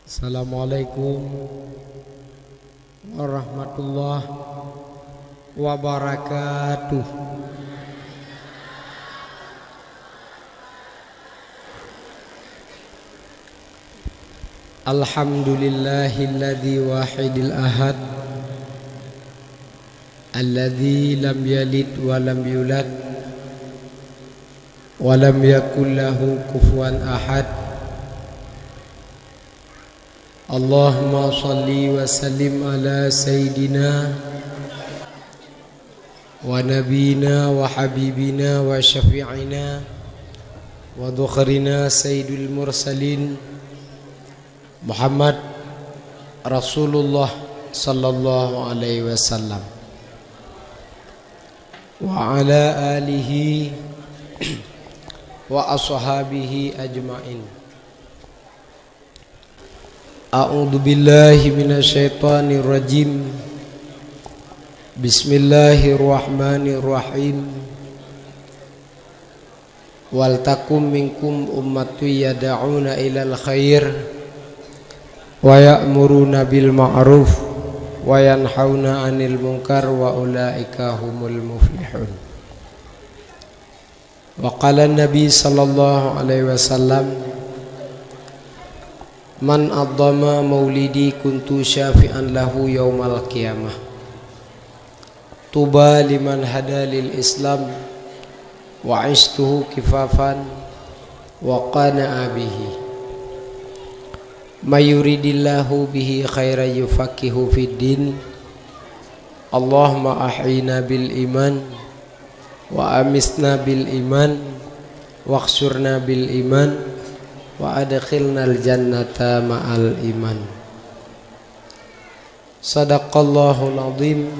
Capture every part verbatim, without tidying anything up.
Assalamualaikum warahmatullahi wabarakatuh. Alhamdulillahilladzi wahidil ahad, alladzi lam yalid wa lam yulad, wa lam yakul lahu kufuwan ahad. Allahumma shalli wa sallim ala sayyidina wa nabiyina wa habibina wa syafi'ina wa dhukhrina sayyidil mursalin Muhammad Rasulullah sallallahu alaihi wasallam, wa ala alihi wa ashabihi ajmain. A'udzu billahi minasyaitonir rajim. Bismillahirrahmanirrahim. Wal takum minkum ummatun yad'una ilal khair wa ya'muruna bil ma'ruf wa yanhauna 'anil munkar wa ulaika humul muflihun. Wa qala Nabi sallallahu alaihi wasallam, "Man 'azzama maulidi kuntu syafi'an lahu yaumal qiyamah. Tuba liman hada lil Islam wa 'ishtuhu kifafan wa qana'a bihi. May yuridillahu bihi khairan yufaqihu fid din. Allahumma ahyina bil iman." Wa amisna bil iman, wahsyurna bil iman, wa adkhilnal jannata ma'al iman. Sadaqallahul azim,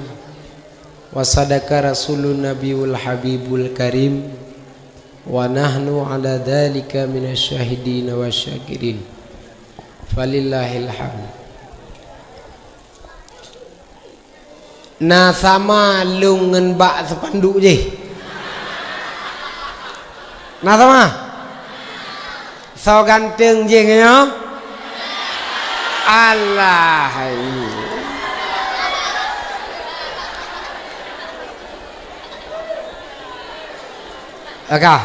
wa sadaqa rasulun nabiyul habibul karim, wa nahnu ala dzalika minasy syahidin wasyakirin. Falillahil hamd. Na sama lôn ngon bak seupanduk jih? Na sama? Soe ganteng jih nyoe? Alah, hai. Agak.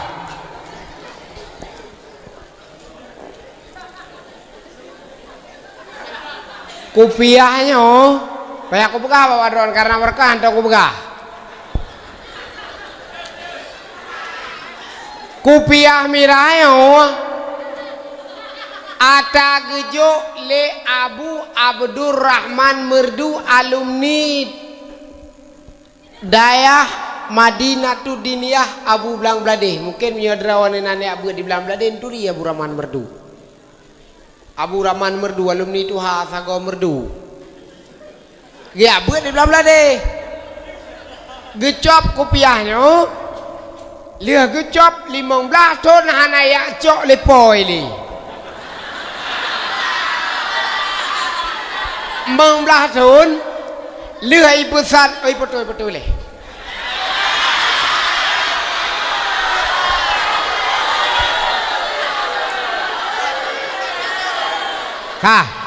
Kupiah nyoe, payah kupeugah bak droen, karena meureuka hantom kupeugah. Kupiah mirah nyoe ata geujok lé Abu Abdurrahman Meurdu, alumni Dayah Madinatud Diniyah Abu Blang Bladeh. Mungken meunyoe droeneuh na neujak beuet di Blang Bladeh, neuturi Abu Rahman Meurdu. Abu Rahman Meurdu, alumni tuha sagoe Meurdu. Geujak beuet di Blang Bladeh. Geucop kupiah nyoe, lheueh geucop limong blaih thon hana jak cok lé po lé. Limong blaih thon, lheueh ipeusat, oi, beutôi, beutôi lé. Ka.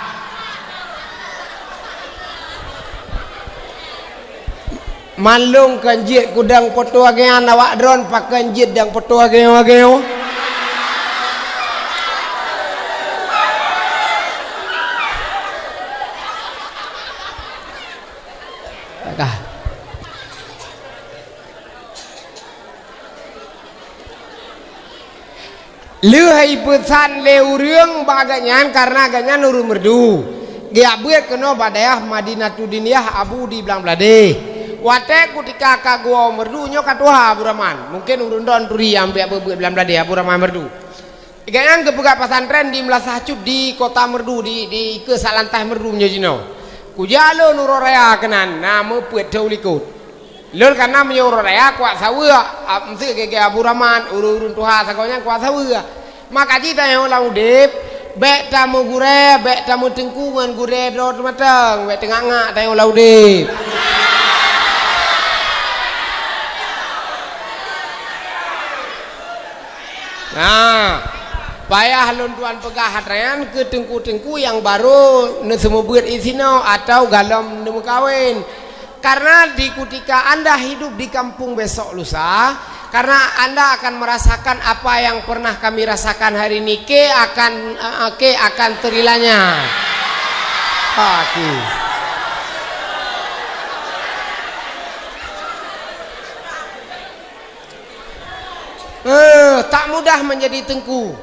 Mandum kon jeuet keu dang poto ageuan awak droen, pakon jeuet dang poto ageuan-ageuan. Ka. Lheueh ipeusan lé ureuëng bak gobnyan, kareuna gobnyan ureuëng Meurdu. Geujak beuet keunoe bak dayah Madinatud Diniyah Abu di Blang Bladeh. Watée kutika ka geuwoe Meurdu nyoe ka tuha Abu Rahman. Mungken ureuëng droen turi nyang beuet-beuet Blang Bladeh, Abu Rahman Meurdu. Gobnyan geupeugah pesantren di Meulasah Cut di kota Meurdu, di, di ikeue Salantah Meurdu nyoe jinoe. Kujak lôn uroe raya keunan, na meupeuet thon likot. Lôn kana meunyoe uroe raya kuat saweue, a, meuseu geu-geu Abu Rahman, ureuëng-ureuëng tuha sagoe nyan kuat saweue. Maka jih tanyoe lam udeb, bék tameugurée, bék tameuteungku ngon gurée droe teumatang, bék teungak-ngak tanyoe lam udeb. Nah, Payah lôn tuan peugah atra nyan keu teungku-teungku nyang barô neuseumeubeuet i sinoe atawa galom neumeukawen. Karena di kutika anda hidup di kampung besok lusa, karena anda akan merasakan apa yang pernah kami rasakan hari ini, ke akan, eh, ke akan terilanya. Oke. Eh, tak mudah menjadi teungku,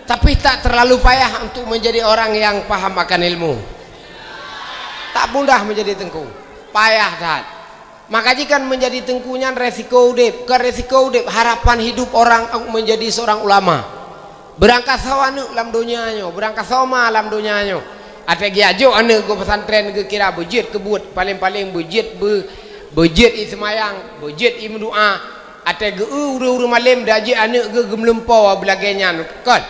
tapi tak terlalu payah untuk menjadi orang yang paham akan ilmu. Tak mudah menjadi teungku, payah that. Maka jika menjadi teungku nyan resiko udeb, bukan resiko udeb, harapan hidup orang untuk menjadi seorang ulama. Beurangkasoe aneuk lam donya nyoe, beurangkasoe ma lam donya nyoe. Watée geujok aneuk geuh pesantren geukira beujeuet keu buet, paleng-paleng beujeuet beu-, beujeuet i seumayang, beujeuet i meudoá. Watée geu-eu ureuëng-ureuëng malem, dak jeuet aneuk geuh geumeulumpoe beulagée nyan, kon?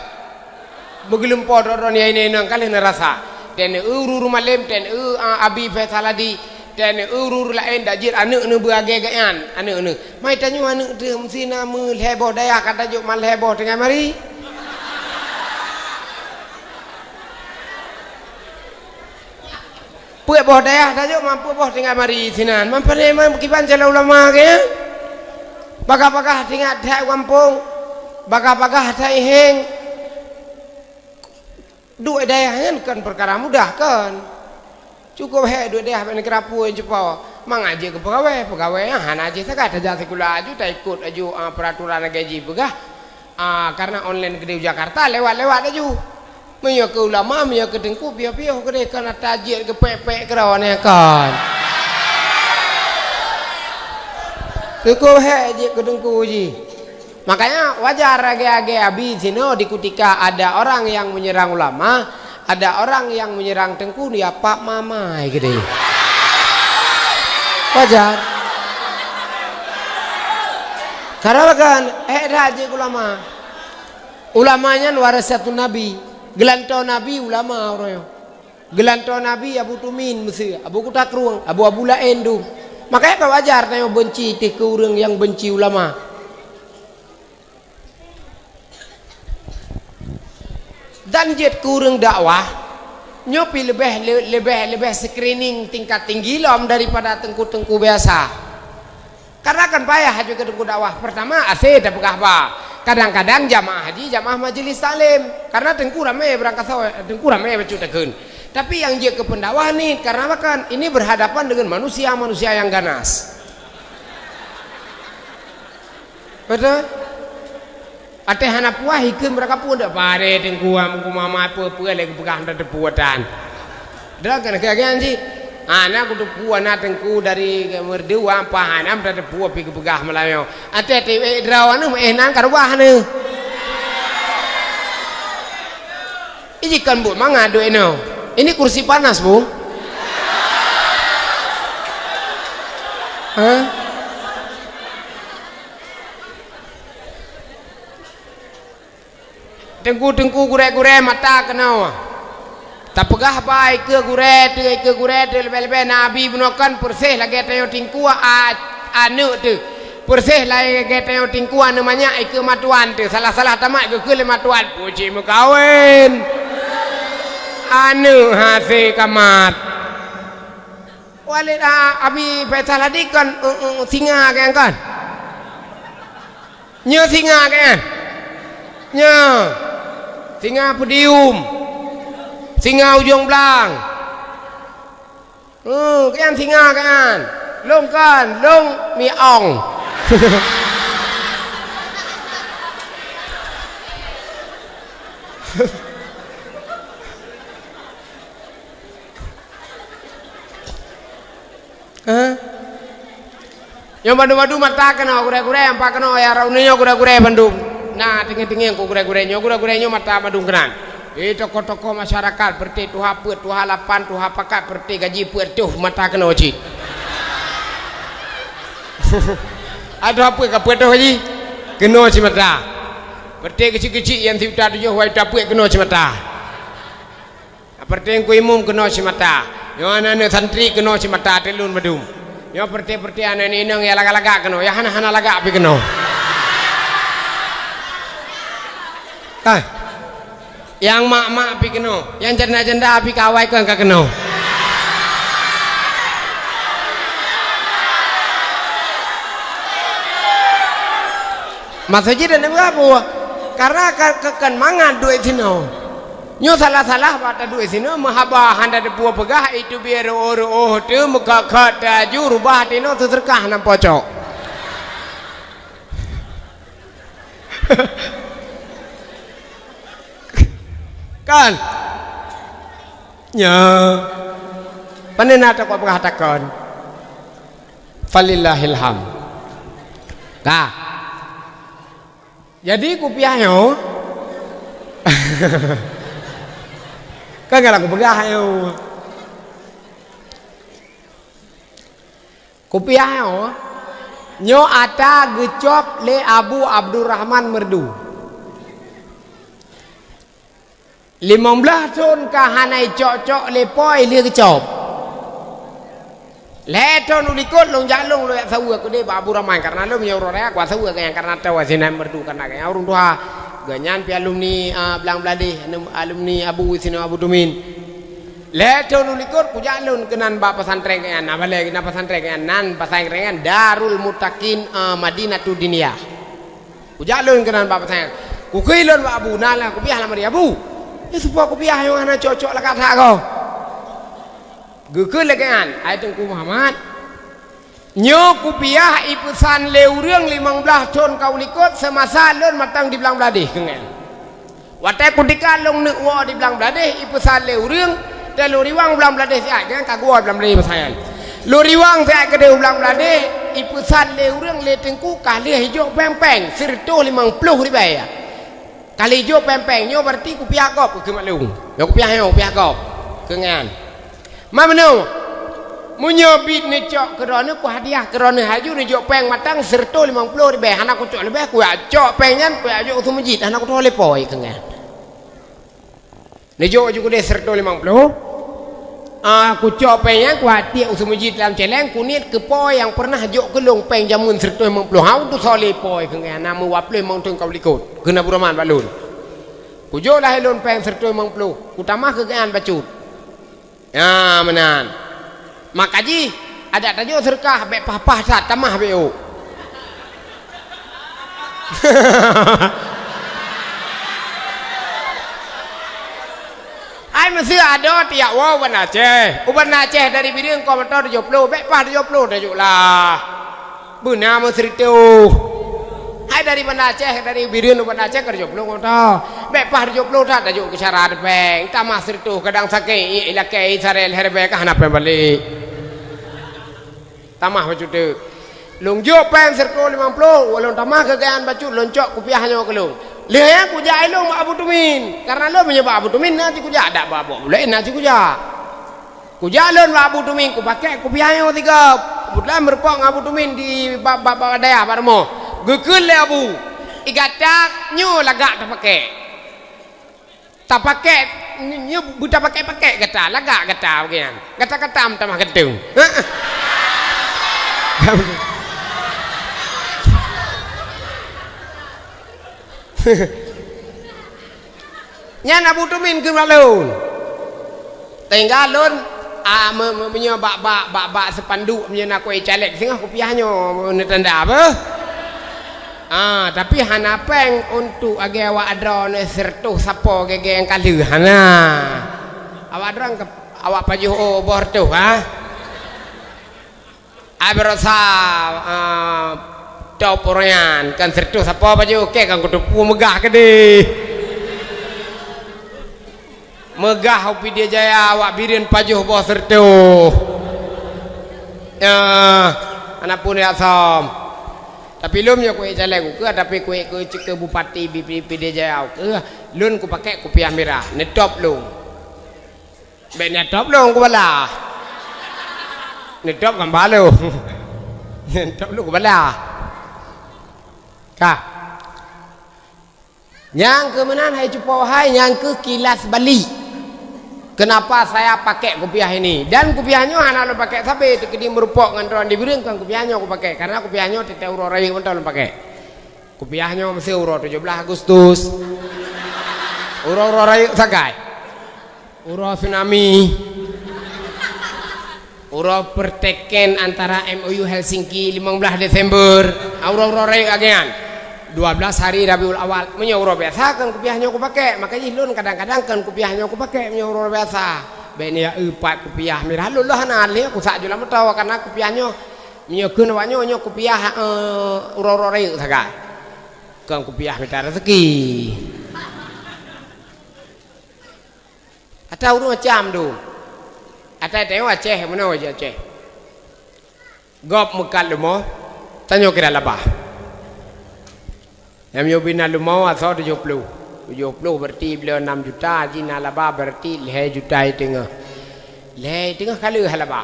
Meugeulumpoe droe-droe nyang inong-inong ka lheueh neurasa. Teuneuk eu ureuëng-ureuëng malem, teuneuk eu, a, Abi Faisal Hadi, teuneuk eu ureuëng-ureuëng laén, dak jeuet aneuk neuh beulagée geuh nyan, aneuk neuh. Mai tanyoe aneuk teuh meusina meulhée boh dayah ka tajok man lhée boh tinggai mari. Peuet boh dayah tajok man peuet boh tinggai mari sinan. Man pane man kiban jalan ulama ke? Bagah-bagah tinggai that gampông, bagah-bagah that iheng. Duek dayah nyan kon peukara mudah kon. Cukup hék duek dayah bak neugara peue cupo. Mangat jeuet keu peugawée, peugawée nyan hana jih sagai tajak sikula aju, taikot aju, a, peuraturan lagée jipeugah. A, karena online keudeh u Jakarta lewat-lewat aju. Meunyoe keu ulama, meunyoe keu teungku, piôh-piôh keudeh kon ata jeuet keu pék-pék keudroe nyan kon. Cukup hék jeuet keu teungku jih. Makanya wajar lagée-lagée Abi sinoe di kutika ada orang yang menyerang ulama, ada orang yang menyerang teungku, ya pak mamai keudeh. Wajar. Karena kan, eh, dah jeuet ulama. Ulama nyan warasatun Nabi. Geulantoe Nabi ulama uroe nyoe. Geulantoe Nabi Abu Tumin meuseu, Abu Kuta Krueng, Abu-abu laén dum. Makanya ka wajar tanyoe beunci teuh keu ureuëng nyang beunci ulama. Dan jeuet keu ureuëng dakwah, nyoe pi leubeh, leubeh, leubeh screening tingkat tinggi lom daripada teungku-teungku biasa. Karena kan payah aju keu teungku dakwah. Pertama, asé tapeugah ba. Kadang-kadang jamaah haji, jamaah majelis taklim. Karena teungku ramé beurangkasoe, teungku ramé bacut takheun. Tapi nyang jeuet keu pendakwah ni, karena kan ini berhadapan dengan manusia-manusia yang ganas. Betul? Watée hana puas, ikheun beurangkapeue dak padé teungku, am, kumamat peue-peue lé geupeugah hana teupeue tan. Droe kan lagée nyan cit. Hana kuteupue na teungku dari meurdua, ampah hana meutateupeue pi geupeugah meulayeue. Watée tiwék droe nyoe meuéh nan ka reubah nyoe. Iji kon buet mangat duek inoe. Ini kursi panas, Bu. Hah? Teungku-teungku gurée-gurée mata keunoe. Tapeugah ba ikeue gurée teuh, ikeue gurée teuh leubeh-leubeh na Abi bunoe kon peureuseh lagée tanyoe teungku a-, aneuk teuh. Peureuseh lagée tanyoe teungku aneuk manyak ikeue matuan teuh. Salah-salah tamat geukheun lé matuan, puji meukawen. Aneuk hase kamat. Walid a-, Abi Faisal Hadi kon, eh, eh, singa keu nyan kon. Nyoe singa keu nyan. Nyoe. Singa podium. Singa ujong blang. Eh, keu nyan singa keu nyan. Lôn kon, lôn miong. Hah? Nyoe bandum-bandum mata keunoe gurée-gurée, ampa keunoe ya rauni nyoe gurée-gurée bandum. Na teungieng-teungieng ku gurée-gurée nyoe, gurée-gurée nyoe mata bandum keunan. Di tokoh-tokoh masyarakat, peureuté tuha peuet, tuha lapan, tuha pakat, peureuté gaji peuet reutôh mata keunoe cit. Ai tuha peuet ka peuet reutôh gaji? Keunoe cit mata. Peureuté keuchik-keuchik nyang sijuta tujoh, wai juta peuet keunoe cit mata. Peureuté Teungku Imum keunoe cit mata. Nyoe aneuk-aneuk santri keunoe cit mata, teulôn bandum. Nyoe peureuté-peureuté aneuk inong nyang lagak-lagak keunoe, nyang hana-hana lagak pih keunoe. Hai. Nyang mak-mak pih keunoe, nyang janda-janda pih kawai kon ka keunoe. Maksud jih dan buah, karena ka, ka, kan mangat duek sinoe. Nyoe salah-salah bak taduek sinoe, meuhaba hana teupeue peugah, itu biar reuôh-reuôh teuh, meukhat-khat teuh aju, rubah tinoe teuseurkah nan pocok. Kan? Nya. Pane na takot peugah takon. Falillahil hamd. Ka. Jadi kupiah nyoe. Kan kalau kupeugah nyoe. Kupiah nyoe, nyoe ata geucop lé Abu Abdurrahman Merdu. Limong blaih thon ka hana icok-cok lé po lheueh geucop. Lhèe thon u likot lôn jak lôn lôn jak saweue keudeh bak Abu Rahman, karena lôn meunyoe uroe raya kusaweue geuhnyan karena teuh sinan Merdu karena geuhnyan ureueng tuha. Geuhnyan pih alumni, a, Blang Bladeh, alumni Abu sinan Abu Tumin. Lhèe thon u likot kujak lôn keunan bak pesantren geuhnyan, na balèe na pesantren geuhnyan, nan pesantren geuhnyan Darul Muttaqin, eh, Madinatu Diniyah. Kujak lôn keunan bak pesantren. Kukheun lôn bak Abu, na lôn kupiah lam ari Abu. Nyoe soe po kupiah nyang hana cok-cok lakat that goe. Geukheun lagèe nyan, hai Teungku Muhammad. Nyoe kupiah ipeusan lé ureueng limong blaih thon ka u likot seumasa lôn mantong di Blang Bladeh, kheun geuhnyan. Watèe kutika lôn neuk woe di Blang Bladeh, ipeusan lé ureueng, teuh lôn riwang Blang Bladeh siat, geuhnyan ka geuwoe Blang Bladeh masa nyan. Lôn riwang siat keudeh u Blang Bladeh, ipeusan lé ureueng lé Teungku ka lheueh ijok péng-péng, sireutôh limong ploh ribèe. Ka lheueh ijok péng-péng, nyoe berarti kupiah gob keu maklum. Nyoe kupiah nyoe, kupiah gob. Kheun geuhnyan. Ma meunoe, meunyoe bit neucok keu droeneuh, kuhadiah keu droeneuh, laju neujok péng mantong sireutôh limong ploh ribèe, hana kucok leubeh, kujak cok péng nyan, kujak jok u Seumeujid, hana kutoh lé po, kheun geuhnyan. Neujok laju keudeh sireutôh limong ploh, ah, kucok péng nyan, kuhatiek u Seumeujid lam cèlèng, kuniet keu po nyang peureunah jok keu lôn péng jameun sireutôh limong ploh, hana kutoh lé po, kheun geuhnyan, na meuwaploh limong thon ka u likot, kheun Abu Rahman bak lôn. Kujok lahé lôn péng sireutôh limong ploh, kutamah keu geuhnyan bacut. Nyan meunan. Maka jih, adak tajok seureukah, bèk paih-paih that, tamah bèk ôk. Hai meuseu adoe tiyak woe u Banda Aceh. U Banda Aceh dari Bireuen keu moto tujoh ploh, bèk paih tujoh ploh tajok lah. Beuna meusireutôh. Hai dari Banda Aceh, dari Bireuen u Banda Aceh ka tujoh ploh moto. Bèk paih tujoh ploh that tajok keu syarat péng. Tamah sireutôh kadang sakét, i lakèe i sarèe lhèe ribèe ka hana péng balek. Tamah bacut teuk. Lôn jok péng sireutôh limong ploh, lôn tamah keu geuhnyan bacut lôn cok kupiah nyoe keu lôn. Lheueh nyan kujak ilôn bak Abu Tumin. Karena lôn meunyoe bak Abu Tumin na cit kujak, dak bak Abu Abdullah na cit kujak. Kujak lôn bak Abu Tumin, kupakék kupiah nyoe sigoe. Keubeutulan meurumpok ngon Abu Tumin di ba-, ba-, ba-, dayah bak rumoh. Geukheun lé Abu, "I gata nyoe lagak tapakék. Tapakék, nyoe beutapakék-pakék gata, lagak gata bagian. Gata-gata meutamah ganteng." Nyan Abu Tumin kheun bak lôn. Tinggai lôn, a, me-, me-, meunyoe bak, bak, bak, bak seupanduk meunyoe na kue caleg singoh kupiah nyoe neutanda beuh. A, tapi hana péng untuk agée awak droeneuh sireutôh sapo gée-gée nyang ka lheueh, hana. Awak droeneuh ke, awak pajoh oh boh reutôh, ha? Ai baroesa, a, top ureuëng nyan, kan sireutôh sapo pajoh, oke, kan kuteupeu meugah keudeh. Meugah u Pidie Jaya awak Bireuen pajoh boh sireutôh. Ya, aneuëk phon ya som. Tapi lôn nyoe kuék caleg ukeue, tapi kuék keu ceue bupati Bi-, Bi-, Pidie Jaya ukeue, lôn kupakék kupiah mirah, neutop lôn. Bék neutop lôn kubala. Neutop kan balo. Neutop lôn kubala. Ka. Nyang keu meunan hai cupo hai, nyang keu kilas balik. Kenapa saya pakai kupiah ini? Dan kupiah nyoe hana lôn pakai sabe, teukeudi meurupok ngon droe di Bireuen kan kupiah nyoe kupakai. Karena kupiah nyoe teuntèe uroe rayeuk mantong lôn pakai. Kupiah nyoe meuseu uroe tujoh blaih Agustus. Uroe-uroe rayeuk sagai. Uroe tsunami. Uroe perteken antara M O U Helsinki limong blaih Desember. Ah, uroe-uroe rayeuk lagèe nyan. Dua belas hari Rabiul Awal. Meunyoe uroe biasa kon kupiah nyoe kupakèk, maka jih lôn kadang-kadang kon kupiah nyoe kupakèk meunyoe uroe biasa. Bèk nyoe ya, eu, pat kupiah mirah lôn lôn hana lé kusak ju lam moto karena kupiah nyoe. Meunyoe kheun awak nyoe, nyoe kupiah, eh, uroe-uroe rayeuk sagai. Kon kupiah mita rezeki. Ata ureueng macam tu. Ata tayue Aceh, meunoe Aceh. Gob meukat leumo, tanyoe kira laba. Nyang miyueb bina leumo asoe tujoh ploh. Tujoh ploh berarti bloe nam juta, jih na laba berarti lhèe juta i teungoh. Lhèe i teungoh ka lheueh laba.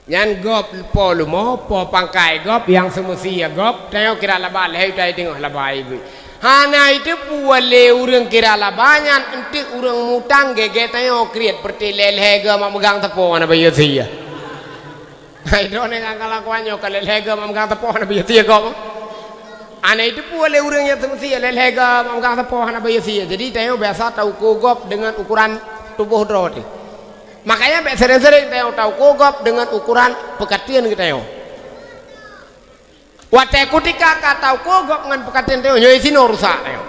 Nyan gob po leumo, po pangkai gob, nyang seumeusia gob, tanyoe kira laba lhèe juta i teungoh laba ibu. Hana iteupeue lé ureueng kira laba nyan, enteuk ureueng mutang gèt-gèt tanyoe kriet, berarti lhèe-lhèe gob mak meugang teupô hana bayeue sie. Hai droeneuh nyang kalakuan nyoe ka lhèe-lhèe gob mak meugang teupô hana bayeue sie gob. Hana iteupeue lé ureueng nyang seumeusia lhèe-lhèe gob mak meugang teupô hana bayeue sie. Jadi tanyoe biasa tauko gob deungon ukuran tuboh droe teuh. Makanya bèk sering-sering tanyoe tauko gob deungon ukuran peukateuen geutanyoe. Watèe kutika ka tauko gob ngon peukateuen tanyoe, nyoe sinoe rusak tanyoe.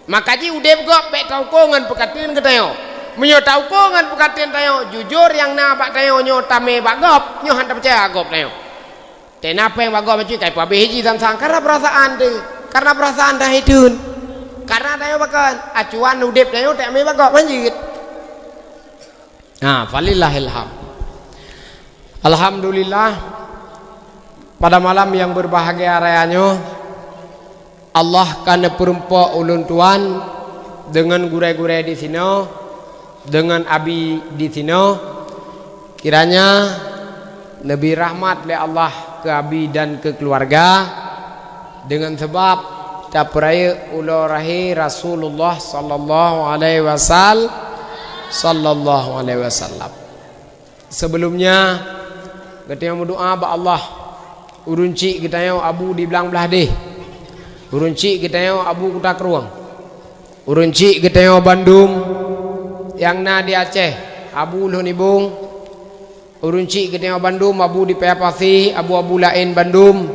Maka jih udép gob bèk tauko ngon peukateuen geutanyoe. Meunyoe tauko ngon peukateuen tanyoe, jujur nyang na bak tanyoe nyoe tamé bak gob, nyoe hana tapeucaya gob tanyoe. Teunapeue bak gob bacut kai peuhabéh jih sang-sang karena peurasaan teuh, karena peurasaan dah hideuen. Karena tanyoe pakon, acuan udép tanyoe tamé bak gob hanjeuet. Ha, falillahil hamd. Alhamdulillah, pada malam yang berbahagia raya nyoe, Allah ka neupeurumpok ulôn tuan deungon gurèe-gurèe disinoe, deungon abi disinoe. Kiranya neubri rahmat lé Allah keu abi dan keu keuluwarga, deungon sabab tapeurayeuk uroe lahé Rasulullah sallallahu alaihi wasal-, sallallahu alaihi wasallam. Sibeulom nyan, geutanyoe meudoa bak Allah. Ureueng chik geutanyoe Abu di Blang Blahdeh. Ureueng chik geutanyoe Abu Kuta Krueng. Ureueng chik geutanyoe bandum nyang na di Aceh, Abu Lheueh Nibong. Ureueng chik geutanyoe bandum, Abu di Paya Pasi, abu-abu laén bandum.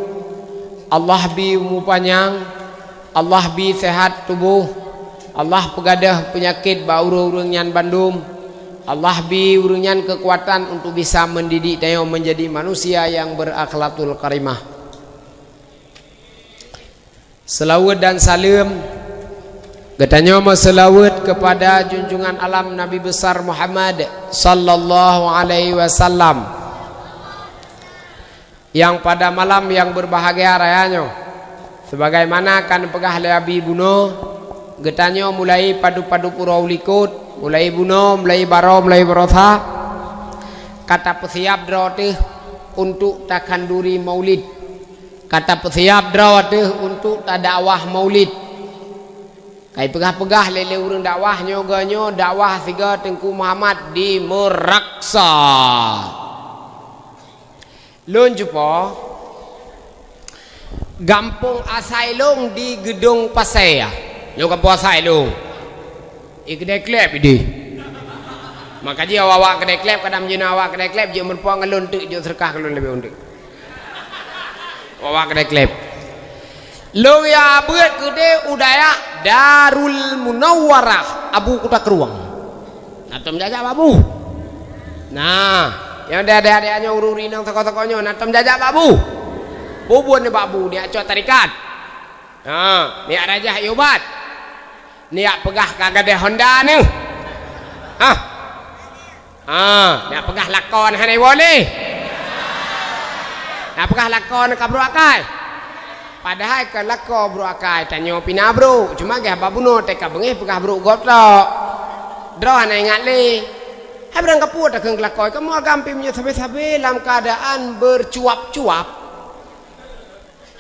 Allah bi umu panyang, Allah bi seuhat tuboh, Allah peugadôh peunyakét bak ureueng-ureueng nyan bandum. Allah bi ureueng nyan keukuatan untuk bisa mendidik tanyoe menjadi manusia yang berakhlakul karimah. Seulaweuet dan saleuem, geutanyoe meuseulaweuet keupada junjungan alam Nabi Besar Muhammad sallallahu alaihi wasallam. Nyang pada malam nyang beurbahagia raya nyoe, seubagaimana ka neupeugah lé Abi bunoe, geutanyoe mulai padub-padub uroe u likot, mulai bunoe, mulai baroe, mulai baroesa, ka tapeusiab droe teuh untuk takhanduri maulid, ka tapeusiab droe teuh untuk tadakwah maulid. Ka ipeugah-peugah lé, lé ureueng dakwah nyoe geuh nyoe dakwah sigoe Teungku Muhammad di Meuraksa. Lôn cupo, gampông asai lôn di Geudong Pasè. Nyoe gampông asai lôn. I keudè klep ideh. Maka jih awak-awak keudè klep, kadang jinoe awak keudè klep jeuet meurumpok ngon lôn teuk, jeuet seudeukah keu lôn leubeh undeh. Awak keudè klep. Lôn ya beuet keudeh u dayah Darul Munawwarah, Abu Kuta Krueng. Na tom jajak bak Abu. Nah, nyang adé-adé nyoe ureueng inong sakoe-sakoe nyoe na tom jajak bak Abu. Bubun nibak Abu, nyak cok tarikat. Ha, nyak rajah i ubat. Nyak peugah ka gadeh honda neuh. Hah. Ha, nyak peugah lakoe hana iwoe lé. Nyak peugah lakoe ka brôk akai. Padahai ka lakoe brôk akai, tanyoe pih na brôk. Cuma geuh haba bunoe teuka beungéh peugah brôk gob tok. Droe hana ingat lé. Hai barang kapeue takheun keu lakoe, kamoe agam pih meunyoe sabe-sabe lam keuadaan bercuap-cuap.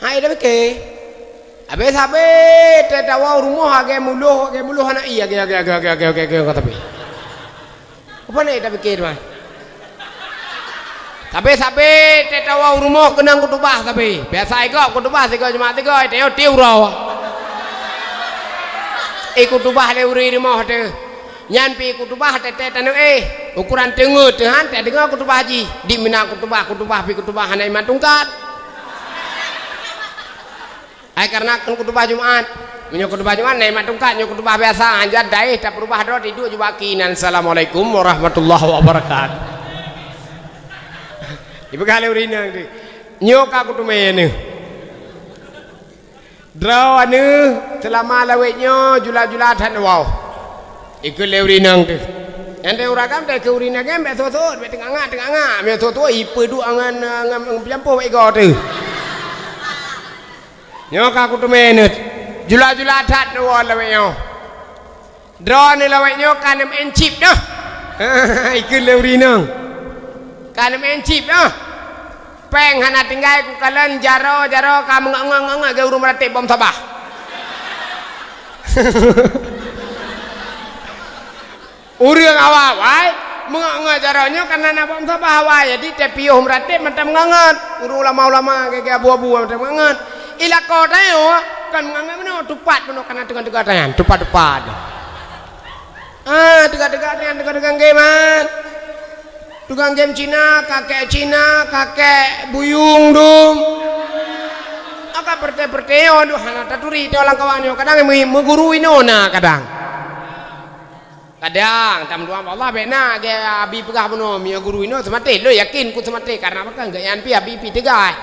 Hai, dah pike. Habéh sabe teuh tawoe rumoh lagèe muloh, lagèe muloh aneuk ie, lagèe, lagèe, lagèe, lagèe, lagèe, lagèe, lagèe, tapi. Apa ni dah pike tu, ah? Sabe-sabe teuh tawoe rumoh keunong kutubah sabe. Biasa igob kutubah sigoe jeumaat sigoe, teuh tiep uroe. Ikutubah lé ureuëng rumoh teuh. Nyan pi kutubah teuntée taneuk éh. Ukuran teungeut teuh han tadeungoe kutubah jih. Di meunan kutubah, kutubah pi kutubah hana iman tungkat. Ai kareuna kon kutubah Jumat. Meunyoe kutubah Jumat na iman tungkat, nyoe kutubah biasa, hanjat daéh tapeurubah droe tiduek jubak kinan, "Assalamualaikum warahmatullahi wabarakatuh." Ipeugah lé ureuëng inong teuh, "Nyoe ka kuteumé neuh." Droeneuh seulama lawét nyoe jula-jula that neuwoe. Ikheun lé ureuëng inong teuh. Nyang teuh ureuëng agam teuh keu ureuëng agam bék sot-sot, bék teungangak-teungangak, bék sot-sot ipeuduek angan, angan, angan peujampôh bak igoe teuh. Nyoe ka kuteumé neuh. Jula-jula that neuwoe lawét nyoe. Droeneuh lawét nyoe ka neumeu'en chip nyoe. Ikheun lé ureuëng inong. Ka neumeu'en chip nyoe. Péng hana tinggai kukalon jaroe-jaroe ka meungok-ngok-ngok geu ureuëng meuratéb bom sabah. Ureuëng awai-awai meungok-ngok jaroe nyoe ka na bom sabah awai, jadi teupiôh meuratéb mantong meungangat. Ureuëng ulama-ulama gagée abu-abu mantong meungangat. Ilako tanyoe kon meungangat meunoe, tupat meunoe kana teungoh-teungoh tanyan, tupat-tupat. Ah, teuga-teuga nyan, teuga-teuga geuman. Tukang gém Cina, kakek Cina, kakek buyueng dum. Aka perte-perte nyoe, duh, hana taturi nyoe lam kawan nyoe. Kadang meu-, meuguru inoe na kadang. Kadang, tam dua Allah bék na, ge abi peugah bunoe, meunyoe guru inoe seumaté. Lôn yakin ku seumaté, karena apa kan? Geuyan pi abi pi teuga.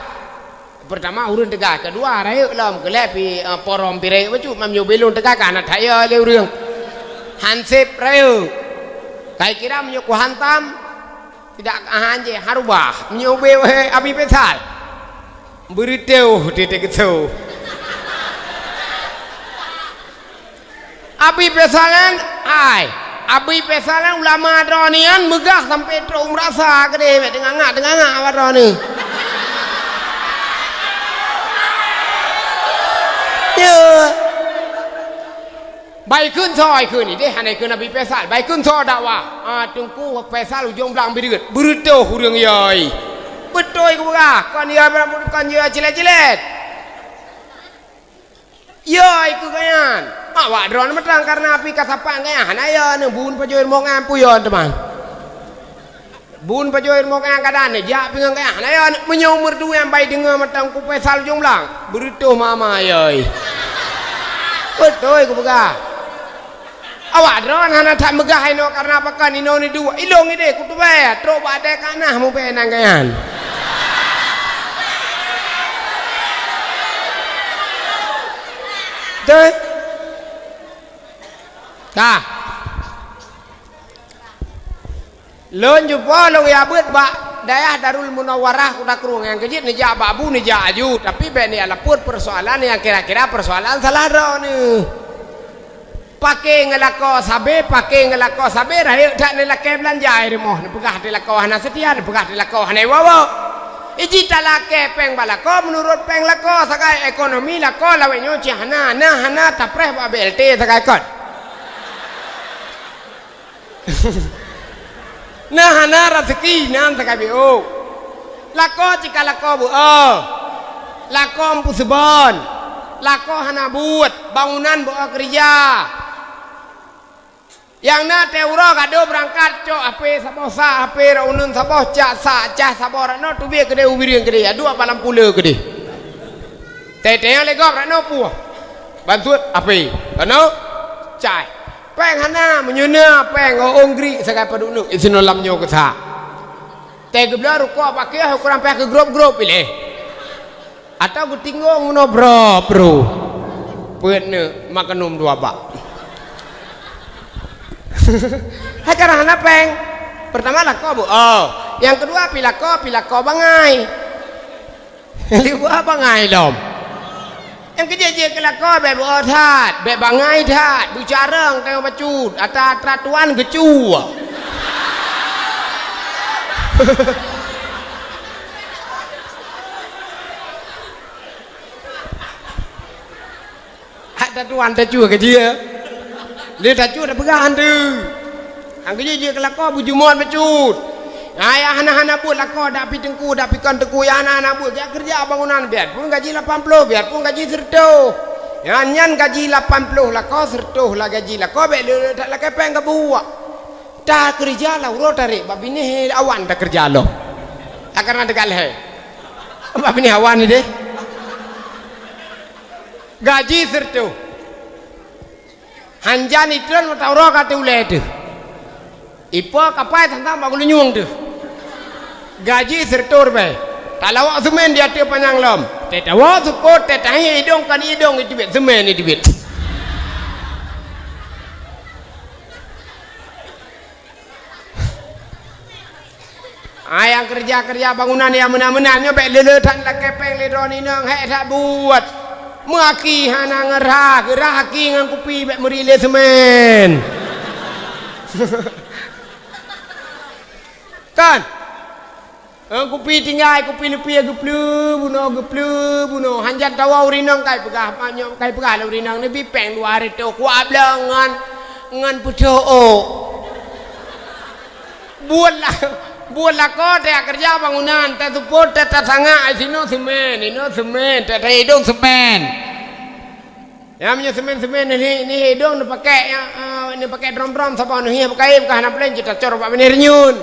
Peurtama ureuëng teuga, keudua rayeuk lom, keulhée pi, eh, porom pi rayeuk bacut, meunyoe ubé lôn teuga ka hana that yo lé ureuëng. Hanseb rayeuk. Kai kira meunyoe kuhantam, tidak ahan jih harubah. Meunyoe ubé wahé Abi Faisal. Beureutoh teuh teukeusô. Abi Faisal nyan, ai, Abi Faisal nyan ulama droeneuh nyan meugah sampoe trok u meurasa keudeh, bék teungangak-teungangak awak droeneuh. Ya. Bai kheun soe, ai kheun ideh, hana kheun Abi Faisal. Bai kheun soe dakwah. Ah, Teungku Faisal ujong blang bireut. Beureutoh ureuëng yai. Beutôi kupeugah, kon ya, kon ya cilet-cilet. Yo, ikeu geuhnyan. Awak droeneuh mantong kareuna pih ka sapat geuhnyan. Hana yo, neuh bun pajoh rumoh nyan peue yo teuma. Bun pajoh rumoh nyan ka dan neujak pih ngon geuhnyan. Hana yo, meunyoe meuduek nyang bai deungoe mantong ku Faisal ujong blang. Beureutoh mama yai. Beutôi kupeugah. Awak droeneuh hana that meugah inoe kareuna pakon inoe neuduek. Ilong ideh kutubée, trok bak até ka nah mubée nan geuhnyan. Beutôi? Ka. Lôn jumpa lôn ya beuet bak dayah Darul Munawwarah Kuta Krueng nyang keujeuet neujak bak bu neujak aju, tapi bék neulapor peusoalan nyang kira-kira peusoalan salah droeneuh. Paké ngeulako sabe, paké ngeulako sabe, rayeuk that neulakée beulanja i rumoh, neupeugah teulako hana seutia, neupeugah teulako hana iwoe-woe. Iji talakée péng bak lako meunurot péng lako, sagai ekonomi lako lawét nyoe cit hana, na hana tapreh bak B L T sagai kon. Na hana raseuki nan sagai B O. Lako cika lako beuo. Lako meuseubon. Lako hana buet, bangunan beuo keurija. Nyang na teuh uroe gadôh beurangkat cok H P saboh sa, H P rot uneun saboh cak sa, cah saboh rot noe teubiet keudeh u Bireuen keudeh, aduek bak lam pule keudeh. Teuh-teuh nyang lé gob rot noe puih. Bantuet H P. Rot noe cai. Péng hana, meunyoe na péng, oh, ong grik sagai padub neuk, isinoe lam nyoe keusa. Teuh geubloe rukok bak kios ukurang péng keu grôp-grôp ilée. Atau geutinggong meunoe brôp-brôp. Peuet neuk, makanum dua bak. Hai karang hana péng. Peurtama lako beuo. Nyang keudua pih lako, pih lako bangai. Lheuh beuo bangai lom. Nyang keujeuet-jeuet keu lako bék beuo that, bék bangai that, beucarông tanyoe bacut, atra-atra tuan geucue. Hak tatuan tacue keu jih. Lé tacue tapeugah han teuh. Han keu jih jeuet keu lakoe beujumôt bacut. Ayah hana-hana buet lakoe dak pi teungku, dak pi kon teungku, ya hana-hana buet. Geujak keureuja bangunan biar pun gaji lapan ploh, biar pun gaji sireutôh. Nyan, nyan gaji lapan ploh lakoe, seratus lah gaji lakoe, bèk le that lakèe pèng ka buwak. Takeureuja lam uroe tarek, bak binéh awan takeureuja lom. Takeureuja teugalhèe. Bak binéh awan ni deh. Gaji seratus. Hanjan itron mata uroe ka teu ulèe teuh. Ipo kapai tantang bak geulinyueng teuh. Gaji seratus ribèe. Talawok seumén di ateueh panyang lom. Teuh tawoe seupôt, teuh tahi idong kan idong iteubiet seumén iteubiet. Ah, nyang keureuja-keureuja bangunan nyang meunan-meunan nyoe bèk le-le that lakèe pèng lé droeneuh inong, hék that buet. Meuaki hana ngeurhah, geurhah aki ngon kupi bèk meuri lé seumén. Kan? Eh, kupi tinggai, kupi leupie geupleue bunoe, geupleue bunoe. Hanjan tawoe ureueng inong kai peugah, mak nyoe kai peugah lé ureueng inong, neubi pèng dua reutôh, kuat blang ngon, ngon peutoh ôk. Buet la-, buet lakoe teuh keureuja bangunan, teuh seupôt, teuh tasangak, sinoe seumén, inoe seumén, teuh taidong seumén. Nyan meunyoe seumén-seumén neuh, neuh idong neupaké, eh, neupaké drom-drom saboh neuh hieh beukaém ka hana peulén jeuet tacor bak binéh renyun.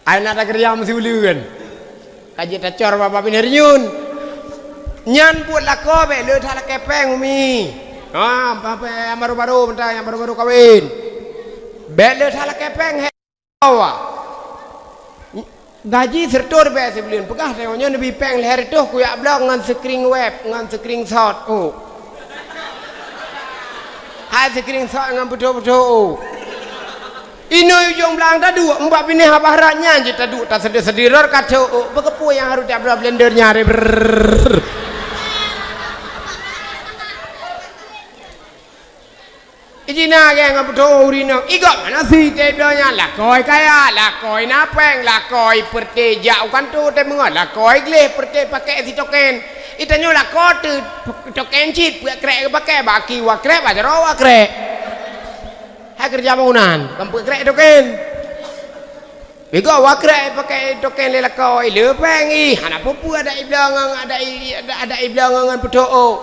Ai na takeureuja meusiuleuen. Ka jeuet tacor bak binéh renyun. Nyan buet lakoe bèk le that lakèe pèng, Umi. Ha, apa, apa, nyang baru-baru mantong, nyang baru-baru kawén. Bèk le that lakèe pèng, he. Gaji seratus ribèe sibuleuen, peugah tanyoe nyoe neubi pèng lhèe reutôh kuyak blok ngon screen web, ngon screenshot. Oh. Hai screenshot ngon peutoh-peutoh. Oh. Inoe ujong blang taduek, mbak binéh abah rat nyan jeuet taduek, taseudeh-seudeh rot kacok. Oh, beukeupue nyang harôh tabloe blender nyan, brrrr. Ijina gèt ngon peutoh ureueng inong. Igop hana si teuh bloe nyan, lakoe kaya, lakoe na pèng, lakoe peureté jak u kantô teuh meungon, lakoe gleh peureté pakék sitoken. Itanyoe lakoe teuh token cit, peuet krek geupakék, bak aki wa krek, bak jaroe wa krek. Hai keureuja bangunan, kan peuet krek token. Beugoe wa krek pakék token lé lakoe, le pèng ih, hana peue-peue adak ibloe ngon, adak i-, adak, adak ibloe ngon, ngon peutoh ôk.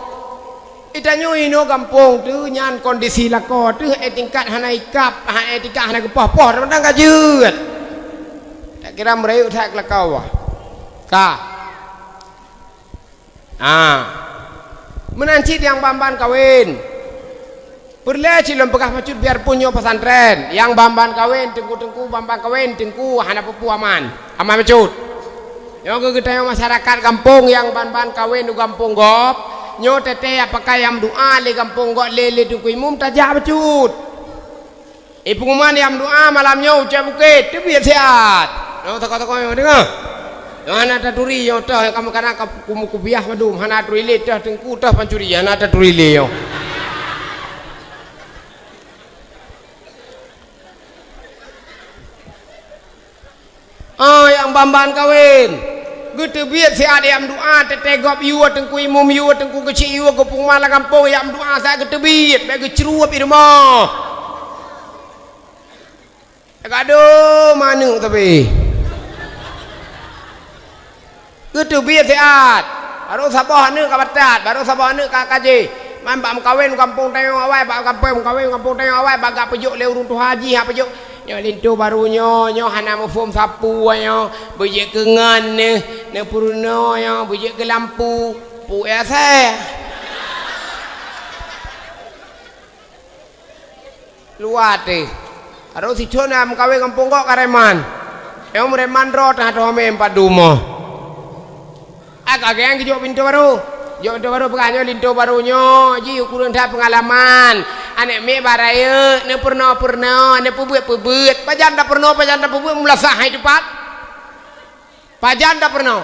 Itanyoe inoe gampông teuh nyan kondisi lakoe teuh, eh, tingkat hana ikab, ha, eh, tingkat hana geupoh-poh, teuma ka jeuet. Tak kira meurayeuk that keu lakoe. Ka. Ah. Meunan cit nyang ban-ban kawén. Peureulèe cit lôn peugah bacut biarpun nyoe pesantren, nyang ban-ban kawén, teungku-teungku ban-ban kawén, teungku hana peue-peue aman. Aman bacut. Nyoe keu geutanyoe masyarakat gampông nyang ban-ban kawén u gampông gob, nyoe teuntèe apakah nyang meudoa lé gampông gob lé, lé teungku imum tajak bacut. Eh, peunguman nyang meudoa malam nyoe u Cot Bukét, teubiet siat. Nyoe tokoh-tokoh nyoe deungö. Nyoe hana taturi nyoe toh, kamoe kadang ka kumu kupiah mandum, hana taturi lé toh teungku toh pancuri, hana taturi lé nyoe. Oh, nyang ban-ban kawén. Geuteubiet siat nyang meudoa, teuntèe gob yue, teungku imum yue, teungku geuchik yue, geupeunguman lam gampông nyang meudoa siat geuteubiet, bèk geucrueb i rumoh. Gado manök tapi. Geuteubiet siat. Barô saboh aneuk ka batat, barô saboh aneuk ka, ka jih. Man bak meukawen gampông tanyoe awai, bak gampông meukawen gampông tanyoe awai, bak gak peujok lé ureueng tuha jih, ha peujok. Nyoe linto barô nyoe, nyoe hana muphom sapeue nyoe. Beujeuet keu ngon neuh, neuh peurunoe nyoe, beujeuet keu lampu. Pu ya asai. Luwa teuh. Arok sithon na meukawen gampông gok ka reman. Nyang reman droe teuh toh mé padum moh. Ai ka geng geujok pintoe barô. Jok pintoe barô peugah nyoe linto barô nyoe, jih ureueng that peungalaman. Aneuk miet bak rayeuk, neupeurunoe-peurunoe, neupeubuet-peubuet. Pajan tapeurunoe, pajan tapeubuet, meulasah hai teupat. Pajan tapeurunoe.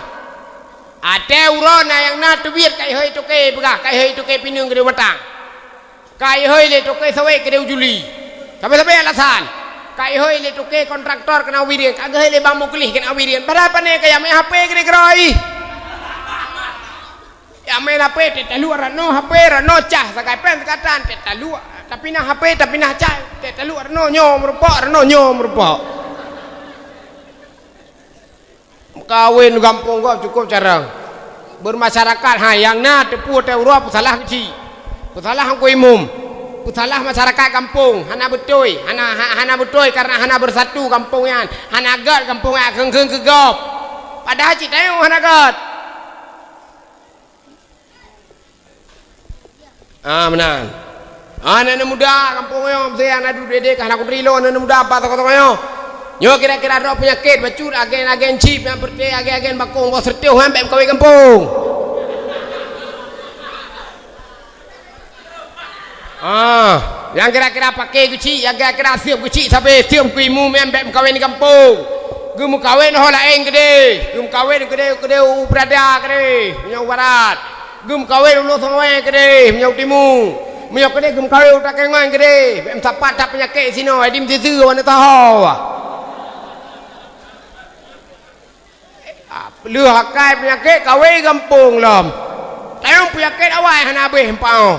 Até uroe na nyang na teubiet ka ihôi toke peugah, ka ihôi toke pineung keudéh matang. Ka ihôi lé toke sawét keudéh u Juli. Sabe-sabe alasan. Ka ihôi lé toke kontraktor keunoe Wireuen, ka geuhôi lé bang muklis keunoe Wireuen. Padahai pane ka nyang meu'en H P keudéh keudroe. Nyang meu'en H P teuh taluek rot noe H P, rot noe cah sagai péng seukatan teuh taluek. Tapinah H P, tapinah cah, teuh taluek rot noe nyoe meurumpok, rot noe nyoe meurumpok. Kawen gampông gob cukôp carông. Beurmasyarakat, hai, nyang na teupeu teuh uroe peusalah keuchik. Peusalah Teungku Imum. Peusalah masyarakat gampông, hana beutôi, hana, ha-, hana beutôi kareuna hana beusatu gampông nyan, hana gét gampông nyan, kheun-kheun keu gob. Padahai cit tanyoe hana gét. Ah, meunan. Ah, aneuk-aneuk muda gampông nyoe, meusti hana duek deh, ka hana kutri lôn aneuk-aneuk muda pat teuka-teuka nyoe. Nyoe kira-kira droe peunyakét bacut, agen-agen chip nyang peureté, agen-agen bakong boh seureutoh nyan bèk meukawen gampông. Ah, nyang kira-kira paké keuchik, nyang kira-kira siep keuchik, sabe siep Teungku Imum nyan bèk meukawen di gampông. Geumeukawen ho laén keudeh, geumeukawen keudeh, keudeh u Peurada keudeh, nyoe u barat. Geumeukawen u Lhokseumawe keudeh, meunyoe u timu. Meunyoe keudeh geumeukawen u Takengon keudeh, bèk meusapat that peunyakét sinoe, di meusiseue wan taho. Ah, lheueh akai peunyakét kawen gampông lom. Tanyoe peunyakét awai hana abéh meupaoh.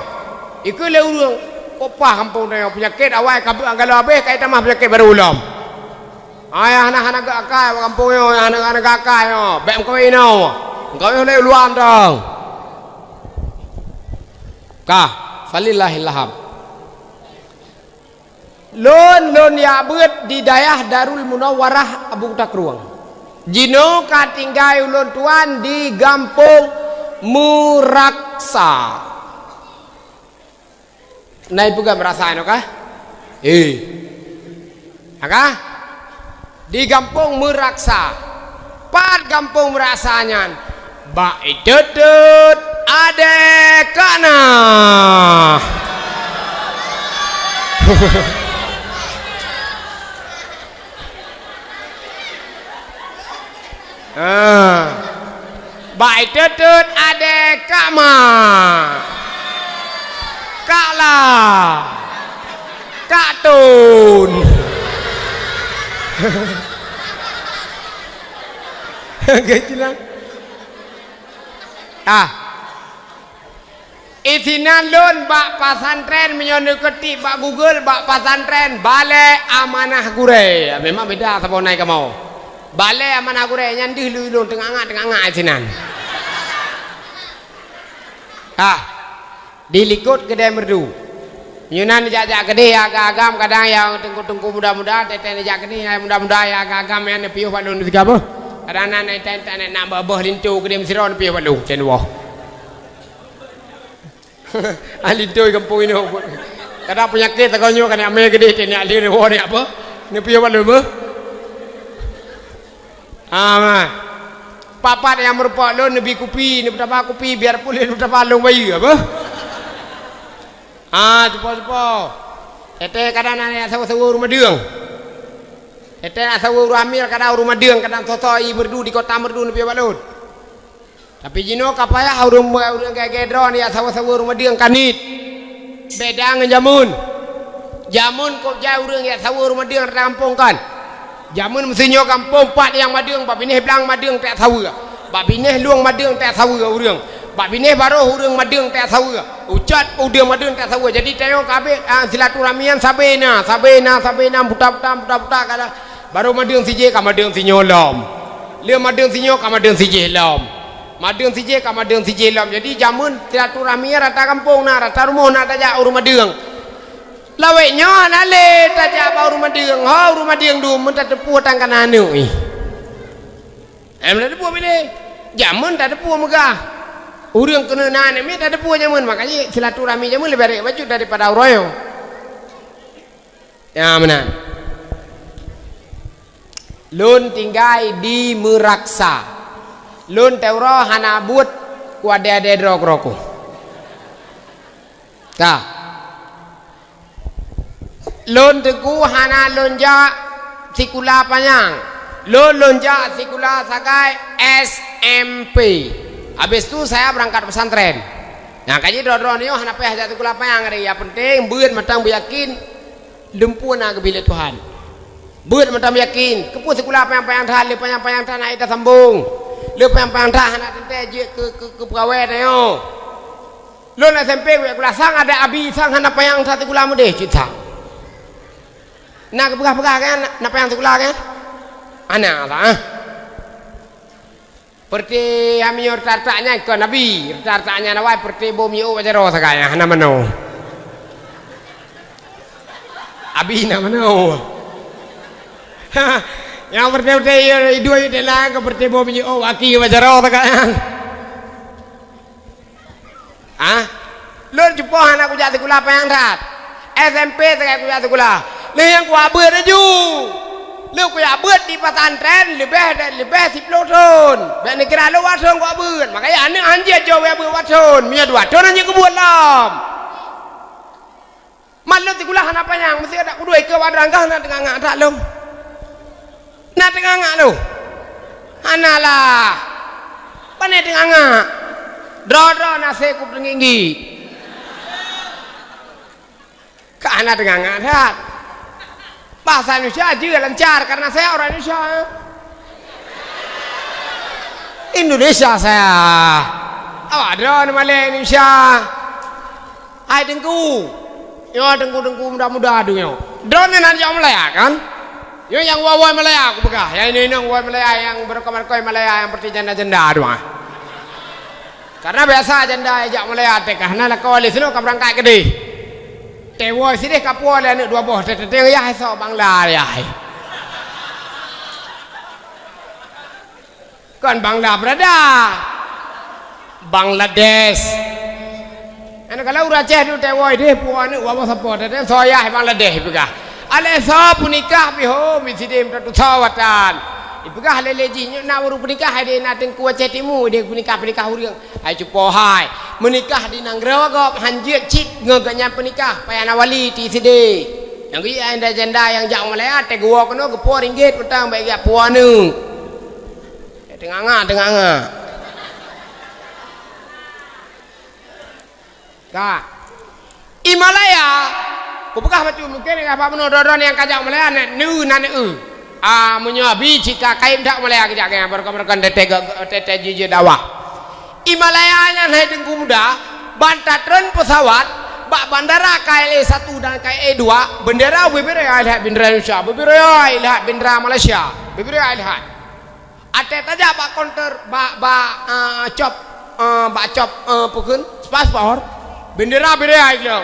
Ikeu lé ureueng, ko paih gampông tanyoe peunyakét awai ka beuet galom abéh, ka itamah peunyakét barô lom. Ai hana, hana gét akai bak gampông nyoe, hana, hana gét akai nyoe. Bèk meukawen inoe. Meukawen lé uluan dong. Ka, falillahil hamd. Lôn, lôn jak beuet di dayah Darul Munawwarah Abu Takrueng. Jinoe ka tinggai ulôn tuan di gampông Meuraksa. Na ipeugah meurasa nyoe kah? Eh. Ha kah? Di gampông Meuraksa. Pat gampông Meuraksa nyan? Bak Iteutut Adék Kakna. Ah. Bak Iteutut Adék Kakma. Kakla. Kaktun. Geucila. Ah. Isinan lôn bak pesantren, meunyoe neukeutiek bak Google, bak pesantren Balè Amanah Gurèe. Memang beda saboh nai kamoe. Balè Amanah Gurèe nyan deuh lôn, teungoh angat, teungoh angat isinan. Ah, di likot Keudè Meureudu. Meunyoe na neujak-jak keudeh agam-agam, kadang nyang teungku-teungku muda-muda, teuntèe neujak keudeh nyang muda-muda, nyang agam-agam nyan neupiôh bak lôn sigoe beuh. Kadang na, na, na, na, na beuh linto keudeh meusidroe neupiôh bak lôn, cen woh. Ahli toi gampông inoe. Kadang peunyakét tanyoe nyoe kan amé geudeh teuh nyak lé woe nyak apa? Neupiôh bak lôn beuh. Ah, ma. Papat nyang meurumpok lôn neubi kupi, neupeutaba kupi, biar puléh neupeutaba lôn bayeue apa? Ah, cupo-cupo. Teuntèe kadang na nyang saweue-saweue ureueng madeueng. Teuntèe na saweue ureueng hamil, kadang ureueng madeueng, kadang soe-soe i Meureudu di kota Meureudu neupiôh bak lôn. Tapi jinoe ka payah ureueng, ureueng gét-gét droeneuh jak saweue-saweue ureueng madeueng ka niet. Beda ngon jameun. Jameun kok jai ureueng jak saweue ureueng madeueng rata gampông kan. Jameun meuseu nyoe gampông pat nyang madeueng, bak binéh blang madeueng tajak saweue. Bak binéh lueng madeueng tajak saweue ureueng. Bak binéh baroh ureueng madeueng tajak saweue. Ucot udeueng madeueng tajak saweue. Jadi tanyoe ka abéh, ah, silaturahmi nyan sabe na, sabe na, sabe na, buta-buta, buta-buta ka. Baroh madeueng sijéh ka madeueng sinyoe lom. Lheueh madeueng sinyoe ka madeueng sijéh lom. Madeueng sijéh ka madeueng sijéh lom. Jadi jameun silaturahmi nyan rata gampông na, rata rumoh na tajak ureueng madeueng. Lawét nyoe hana lé tajak bak ureueng madeueng. Ho ureueng madeueng dum meutateupeue tan kana aneuk ih. Em tateupeue bilé. Jameun tateupeue meugah. Ureueng keuneuk na aneuk miet tateupeue jameun. Makajih silaturahmi jameun leubeh rét bacut daripada uroe nyoe. Ya, meunan. Lôn tinggai di Meuraksa. Lôn teuroe hana buet ku adé-adé droe keudroe ku. Ka. Lôn teungku hana lôn jak sikula panyang. Lôn, lôn jak sikula sagai S M P. Habis tu saya berangkat pesantren. Nyang ka jih droe-droe nyoe hana payah jak sikula panyang, nyang penting beuet mantong beuyakin. Lôn pue na geubri lé Tuhan. Beuet mantong yakin, keupeue sikula panyang-panyang that, lé panyang-panyang that hana tasambong. Lé panyang-panyang that hana teuntèe jeuet keu, keu, keu peugawée tanyoe. Lôn S M P wék sikula sang, adak abi sang hana panyang that sikula meudeh cit sang. Na geupeugah-peugah kan, na panyang sikula kan? Hana lah, ah. Peureuté nyang meunyoe reuta-reuta nyan kon abi, reuta-reuta nyan awai peureuté boh minyeuk bak jaroe sagai nyan hana manoe. Abi na manoe. Nyang peureuté-peureuté iduek di dalam keu peureuté boh minyeuk aki bak jaroe sagai nyan. Hah? Lôn cupoh hana kujak sikula panyang that. S M P sagai kujak sikula. Lheueh nyan kuabeuet laju. Lôn kuabeuet di pesantren leubeh, leubeh siploh thon. Bèk neukira lôn dua thon kuabeuet. Makanya aneuk hanjeuet jih abeuet dua thon. Meunyoe dua thon hanjeuet kubuet lom. Man lôn sikula hana panyang, meusti adak kudua ikeue bak droeneuh hana teungangak that lom. Na teungangak lôn? Hana lah. Pane teungangak? Droe-droe na sép kupeungginggi. Ka hana teungangak that. Bahasa Indonesia jeuet lancar karena saya orang Indonesia. Indonesia saya. Awak droe neumalèe Indonesia. Hai Teungku. Nyoe Teungku-teungku muda-muda tu nyoe. Droeneuh na jak Malaya kan? Nyoe nyang woe-woe Malaya kupeugah. Nyang inong-inong woe Malaya, nyang beureukoh-beureukoh Malaya, nyang peureuté janda-janda tu ah. Karena biasa janda jak Malaya teuka hana lakoe lé sinoe ka beurangkat keudeh. Teuwoe sideh ka puwoe lé aneuk dua boh, teuteuteng yah esok Bangla yah. Kon Bangla berada. Bangladesh. Aneuk kalau ureueng Aceh tu teuwoe deh puwoe aneuk dua boh sapo, teuteuteng soe yah Bangladesh peugah. Alèh soe peunikah pih ho, meusideh meutatusoe watan. Ipeugah lé-lé jih, nyoe na ureueng peunikah, hai deh na Teungku Aceh Timu, deh peunikah-peunikah ureueng. Hai cupo hai, meunikah di nanggroe gob hanjeuet cit ngon gobnyan peunikah, payah na wali ti sideh. Nyang geuh janda-janda nyang jak u Malaya, teuh geuwoe keunoe geupuwoe ringgit peutang bèk geujak puwoe aneuk. Teungangak, teungangak. Ka. I Malaya, kupeugah bacut, mungken ka bak bunoe droe-droe nyang ka jak Malaya na neu, na neu. Ah, meunyoe abi cit ka kayém that Malaya geujak, nyan baroekon-baroekon teuntèe, teuntèe jih-jih dakwah. I Malaya nyan hai Teungku muda, ban tatreun pesawat bak bandara K L A satu dan K L A dua, bendera beubeureuyah that bendera Indonesia, beubeureuyah that bendera Malaysia, beubeureuyah that. Watèe tajak bak konter, bak, bak, eh, cop, eh, bak cop, eh, peue kheun, paspor, bendera beureueh lom.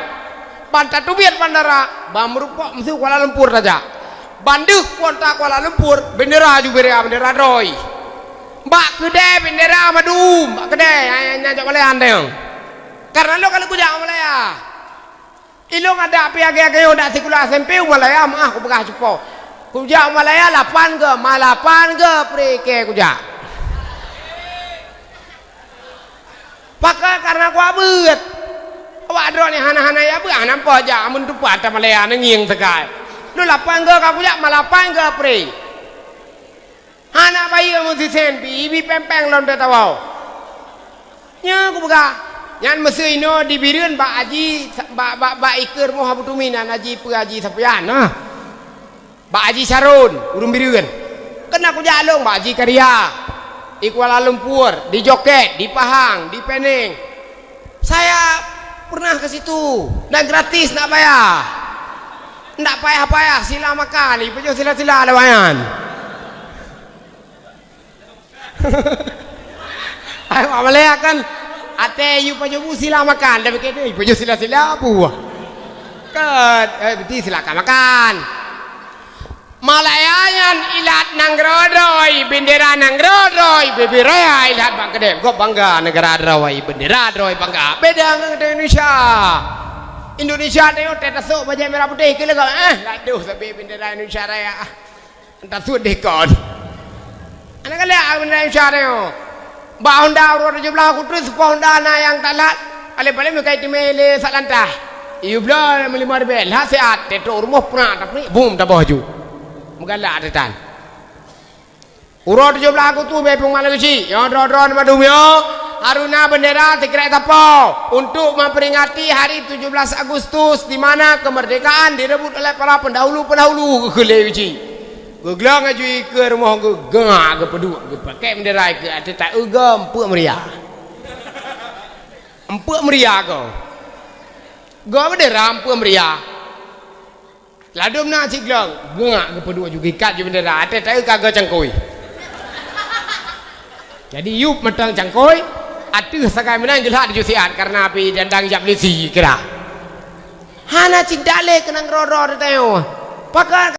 Ban tateubiet bandara, ban meurumpok meusu Kuala Lumpur tajak. Ban deuh konter Kuala Lumpur, bendera ju beureueh, bendera droe. Bak keudè bendera mandum, bak keudè, nyang, nyang, nyang jak Malaya nyan. Karena lôn ka lheueh kujak Malaya. Ilôn adak pih agèe-agèe nyoe dak sikula S M P u Malaya, meu'ah kupeugah cupo. Kujak u Malaya lapan go, ma lapan go pri kèe kujak. Pakon? Karena kuabeuet. Awak droeneuh hana-hana ya beuet, hana po jak, amun tupat ata Malaya neungieng teukai. Lôn lapan go ka kujak, ma lapan go pri. Hana bayeue meusisen pih, ibi péng-péng lom teuh tawoe. Nyoe kupeugah, nyan meuseu inoe di Bireuen bak Haji, bak, bak, bak ikeue rumoh Abu Tumi nan Haji peue Haji Safyan, nah. Bak Haji Sarun, ureueng Bireuen. Keunan kujak lôn bak Haji Karia, i Kuala Lumpur, di Joket, di Pahang, di Peneng. Saya pernah ke situ dan gratis, ndak bayar. Ndak payah-payah sila makan, ipajoh sila-sila lawak nyan. Hai, awak Malaya kan, watèe yue pajoh bu sila makan, dah pikir tu, ipajoh sila-sila bu. Kan, eh, beutôi silakan makan. Malaya nyan ilat nanggroe droe, bendera nanggroe droe, beubeureuyah ilat bak keudè. Gob bangga negara droe, bendera droe bangga. Beda ngon Indonesia. Indonesia teuh teutasok bajèe merah putih keu leuga, eh, gadoh sabé bendera Indonesia raya. Tasok deh kon. Aneuk galak bendera Indonesia teuh. Bak Honda uroe tujoh blah kutu seupôt Honda na nyang talat. Paléng-paléng meukai teumé lé sak lantah. Iyue bloe meulimong ribèe, lhah siat, teutrok rumoh prak, tapi bum taboh ju. Meugalak teutan. Uroe tujoh blah kutu bèe peumalèe geuchik. Nyoe droe-droe nibak dumyo, haruna bendera sikrek sapo untuk memperingati hari tujuh belas Agustus di mana kemerdekaan direbut oleh para pendahulu-pendahulu keu lé geuchik. Geuglong laju ikeue rumoh geuh, geungak geupeuduek, geupakèk bendera ikeue ateueh taeu goe eumpeuk meuria. Eumpeuk meuria goe. Goe bendera eumpeuk meuria. Ladôm na cit glong, geungak geupeuduek ju geuikat ju bendera, ateueh taeu ka goe cangkôi. Jadi yub mantong cangkôi, ateueh sagai meunan geulhak tujôh siat, kareuna api dandang jak meulisi kira. Hana cinta lé keunong droe-droe teuh tanyoe. Pakon